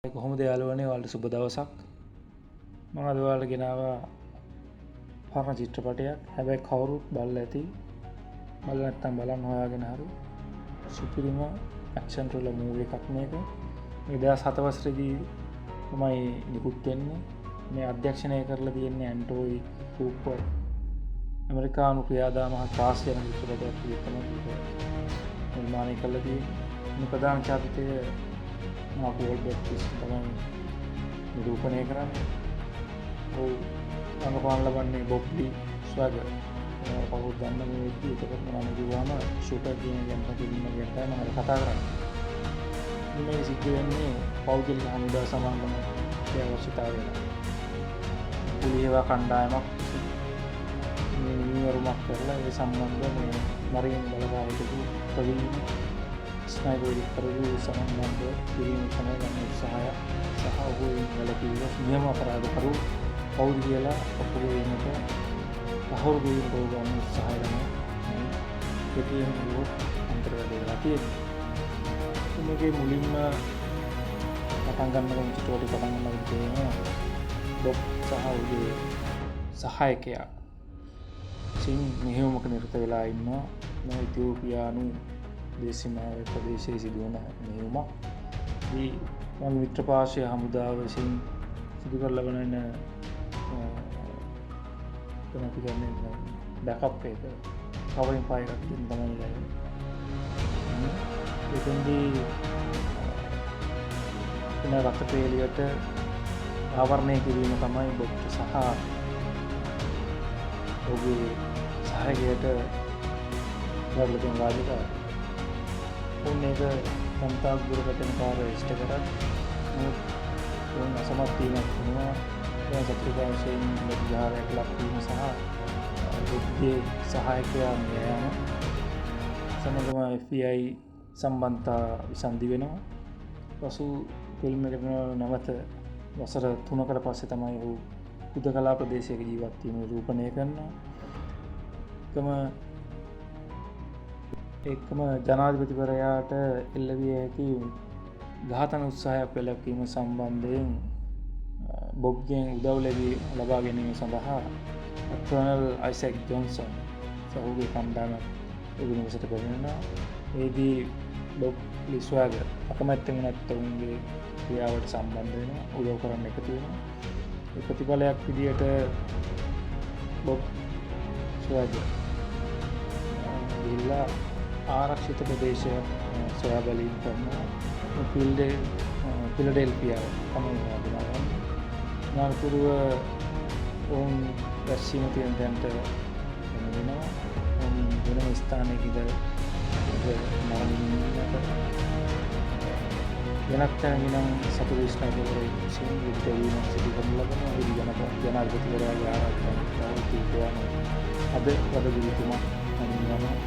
කොහොමද යාළුවනේ, ඔයාලට සුබ දවසක්. මම අද ඔයාලට ගෙනාවා පරණ චිත්‍රපටයක්. හැබැයි කවුරුත් බලලා ඇති. බලලා නැත්නම් බලන්න හොයාගෙන හරි. සුපිරිම ඇක්ෂන් ත්‍රිලර් මූවි එකක් මේක. මේ 2007 වසරේදී තමයි නිකුත් වෙන්නේ. මේ අධ්‍යක්ෂණය කරලා තියෙන්නේ ඇන්ටෝයි කූපර්. ඇමරිකානු ක්‍රියාදාම හා ත්‍රාසජනක චිත්‍රපටයක් විදිහට තමයි මේක නිර්මාණය කරලා තියෙන්නේ. මේ ප්‍රධාන චරිතය මාක් වෝල්බර්ග් විසින් තමයි නිරූපණය කරන්නේ. ඔව්, රඟපාන ලබන්නේ බොබ් ලී ස්වැගර්. කවුරුත් දන්න මේ වෙද්දි. එතකොට මම කිව්වම ෂූටර් කියන ගැන ෆිල්ම් එක ගැන තමයි මම අද කතා කරන්නේ. මේ සිද්ධ වෙන්නේ පෞද්ගලික හමුදා සමාගමක අවශ්‍යතාවය වෙනවා. පුලි හේවා කණ්ඩායමක් විසින් මේ නිමවරුමක් කරලා ඒ සම්බන්ධ මේ මරීන් බලපා හිටපු ප්‍රවීණ ස්නයිපර් වෙඩික්කරුවු සම්බන්ධ කිරීම තමයි ගන්න උත්සාහය සහ ඔහු එයින් වැළකීව නියම අපරාධකරු කවුද කියලා ඔප්පු කිරීමට, තහවුරු කිරීමට ඔහු ගන්න උත්සාහය තමයි මේ කෙටියෙන් කිව්වොත් අන්තර්ගත වෙලා තියෙන්නේ. ඉතින් මේකේ මුලින්ම පටන් ගන්නකොටම, චිත්‍රපටය පටන් ගන්නකොට තේරෙනවා බොබ් සහ ඔහුගේ සහායකයා විසින් මෙහෙයුමක නිරත වෙලා ඉන්නවා. මේ ඉතියෝපියානු දේශසීමාවේ ප්‍රදේශයේ සිදුවන මෙහෙයුමක්. මේ මගේ මිත්‍ර පාර්ශ්වය හමුදාව විසින් සිදු කර ලබන එන එතන අපි කියන්නේ බෑකප් එක, කවරින් ෆයර් එකක් දෙන්න තමයි ලැබෙන්නේ. එතෙන්දී එන රථ පේලියට ආවරණය කිරීම තමයි බොබ්ට සහ ඔහුගේ සහායකයාට ලැබිලා තියෙන රාජකාරිය. ඔවුන් ඒක යම්තාක් දුරට එන කාර්යය ඉෂ්ට කරත්, නමුත් ඔවුන් අසමත් වීමක් වෙනවා. එය සතුරු පාර්ශ්වයෙන් ප්‍රතිහාරයක් ලක්වීම සහ බොබ්ගේ සහායකයා මිය යාම සමගම FBI සම්බන්ධතා විසන්ධි වෙනවා. පසු ෆිල්ම් එකට නැවත වසර 3කට පස්සේ තමයි ඔහු හුදකලා ප්‍රදේශයක ජීවත් වීම නිරූපණය කරනවා. ඒකම ජනාධිපතිවරයාට එල්ල විය හැකි ඝාතන උත්සාහයක් වැළැක්වීම සම්බන්ධයෙන් බොබ්ගෙන් උදව් ලබා ගැනීම සඳහා කර්නල් අයිසැක් ජොන්සන් සහ ඔහුගේ කණ්ඩායමක් ඔහු නිවසට පැමිණෙනවා. එහිදී බොබ් ලී ස්වැගර් අකමැත්තෙන් වුණත් ඔවුන්ගේ ක්‍රියාවට සම්බන්ධ වෙනවා, උදව් කරන්න එකතු වෙනවා. ඒ ප්‍රතිඵලයක් විදියට බොබ් ස්වැගර් ගිහිල්ලා ආරක්ෂිත ප්‍රදේශයක් සොයා බැලීම කරනවා. ෆිලඩෙල්ෆියාව තමයි හඳුනාගන්නේ. අනතුරුව ඔවුන් රැස්වීම තියෙන තැනට පැමිණෙනවා. ඔවුන් වෙනම ස්ථානයක ඉඳලා නරඹමින් ඉන්නකොට වෙනත් තැනකින් නම් සතුරු ස්නයිපර්වරයෙක් විසින් වෙඩි තැබීමක් සිදු කරනු ලබනවා. එහිදී ජනාධිපතිවරයාගේ ආරක්ෂාව ඉතිරියානු අද වදගුරුතුමා මගින් යනවා.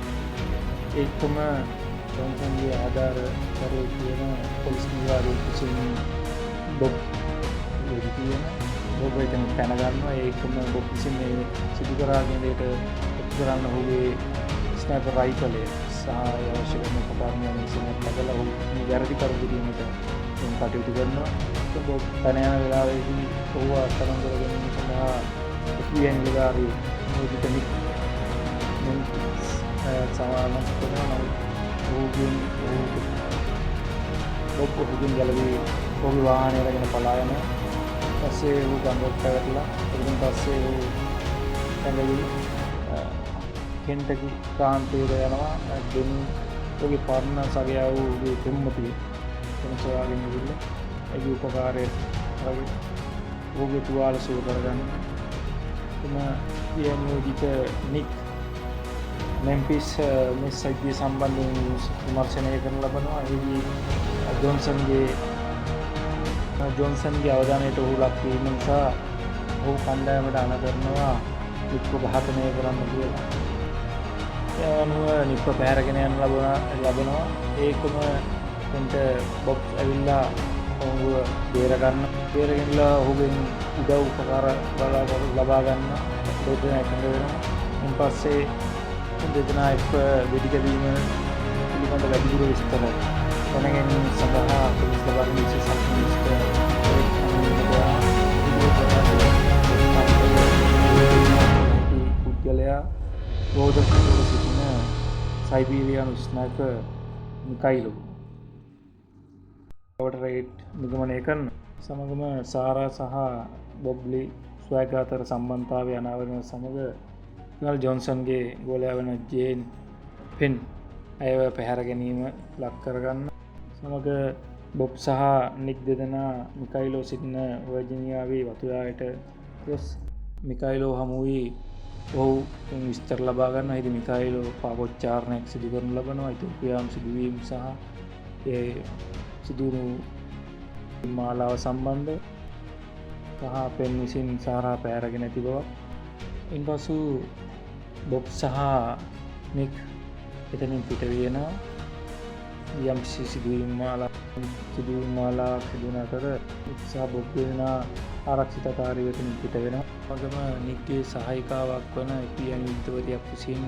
ඒකම ජොන්සන්ගේ ආධාරකරුවෙක් කියන පොලිස් නිලධාරියෙක් විසින් බොබ් වෙඩි තියන බොබ් එතන පැන ගන්නවා. ඒකම බොබ් විසින් මේ සිදු කරාගෙන දෙයට ඔප්පු කරන්න ඔහුගේ ස්නයිපර් රයිෆලය සහ ඒ අවශ්‍ය කරන උපකරණ යන විසින් ලබලා ඔහු මේ වැරදි කරු කිරීමට ඔවුන් කටයුතු කරනවා. ඉතින් බොබ් පැන යන වෙලාවේදී ඔහුව අත්අඩංගු කර ගැනීම සඳහා FBI නිලධාරී නියෝජිත නික් මෙම්ෆිස් සමාන කරනවා. නමුත් ඔහු බොබ් ඔහුගෙන් ගැලවී ඔහුගේ වාහනය අරගෙන පලා යනවා. පස්සේ ඔහු ගඟට වැටලා එතනින් පස්සේ ඔහු පැනවි කෙන්ටකි ප්‍රාන්තයට යනවා. ඩෙනි ඔහුගේ පරණ සගයා වූ ඔහුගේ පෙම්වතිය එතන සොයාගෙන ඇවිල්ලා ඇගේ උපකාරය අරගෙන ඔහුගේ තුවාල සුව කරගන්න. එම නියෝජිත නික් මෙම්ෆිස් මේ සිද්ධිය සම්බන්ධයෙන් විමර්ශනය කරනු ලබනවා. එහිදී ජොන්සන්ගේ අවධානයට ඔහු ලක්වීම නිසා ඔහු කණ්ඩායමට අණ කරනවා නික්ව ඝාතනය කරන්න කියලා. ඒ අනුව නික්ව පැහැරගෙන යන ලබනවා. ඒකම එතනට බොබ් ඇවිල්ලා ඔහුව බේර ගන්න. බේරගෙනලා ඔහුගෙන් උදව් උපකාර ලබා ගන්න දෙදෙනා එකඟ වෙනවා. ඉන් පස්සේ දෙදෙනා එක්ව වෙඩි තැබීම පිළිබඳ වැඩිදුර විස්තර දැන ගැනීම සඳහා පොලිස් ලබා දෙන විශේෂඥ විස්තර රෝදකවල සිටින සයිබීරියානු ස්නයිපර් මිකයිලෝ වට රේඩ් නිගමනය කරන සමගම සාරා සහ බොබ් ලී ස්වැග් අතර සම්බන්ධතාවය අනාවරණය සමග කර්නල් ජොන්සන්ගේ ගෝලයා වන ජේන් පෙන් ඇයව පැහැර ගැනීම ලක් කරගන්න සමග බොබ් සහ නික් දෙදෙනා මිකයිලෝ සිටින වර්ජිනියාවේ වතුයායට ගොස් මිකයිලෝ හමු වී ඔහු විස්තර ලබා ගන්නවා. ඉතින් මිකයිලෝ පාපොච්චාරණයක් සිදු කරනු ලබනවා. ඉතිෝපියානු සිදුවීම් සහ ඒ සිදුවුණු මාලාව සම්බන්ධ සහ පෙන් විසින් සාරා පැහැරගෙන ඇති බවක්. ඉන්පසු බොබ් සහ නික් එතනින් පිට වෙනවා. යම්කිසි සිදුවීම් මාලාවක් සිදුවන අතර නික් සහ බොබ් දෙදෙනා ආරක්ෂිතකාරීව එතනින් පිට වෙනවා. වගේම නික්ගේ සහායිකාවක් වන FBI නීතිපතියක් විසින්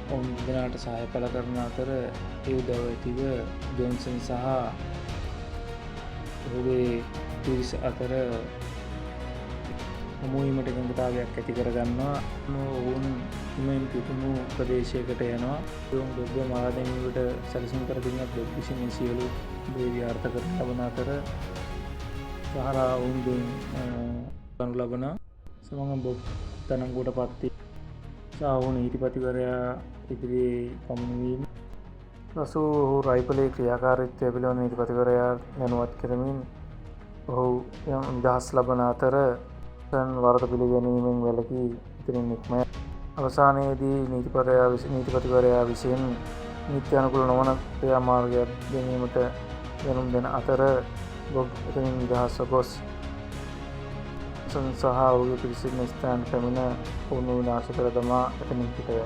ඔවුන් දෙදෙනාට සහාය පළ කරන අතර ඒ උදව් ඇතිව ජොන්සන් සහ ඔහුගේ පිරිස අතර හමුවීමට එකඟතාවයක් ඇති කරගන්නවා. ඔවුන් හිමෙන් පිපුණු ප්‍රදේශයකට යනවා. ඔවුන් බොබ්ව මරා දැමීමට සැලසුම් කර තිබුණත් බොබ් විසින් මේ සියලු දේ ව්‍යර්ථ කරනු ලබන අතර සහරා ඔවුන්ගෙන් ගනු ලබන සමග බොබ් අත්අඩංගුවට පත් වී සහ ඔහු නීතිපතිවරයා ඉදිරියේ පමුණුවීම. පසු ඔහු රයිපලේ ක්‍රියාකාරීත්වය පිළිබඳ නීතිපතිවරයා දැනුවත් කරමින් ඔහු යම් නිදහස් ලබන අතර වරද පිළිගැනීමෙන් වැළකී එතනින් නික්ම අවසානයේදී නීතිපතිවරයා විසින් නීත්‍යානුකූල නොවන ක්‍රියාමාර්ගයක් ගැනීමට දැනුම් දෙන අතර බොබ් එතනින් නිදහස්ව ගොස් සහ ඔහුගේ පිරිස සිටින ස්ථානයට පැමිණ ඔවුන් විනාශ කර දමා එතනින් පිට යයි.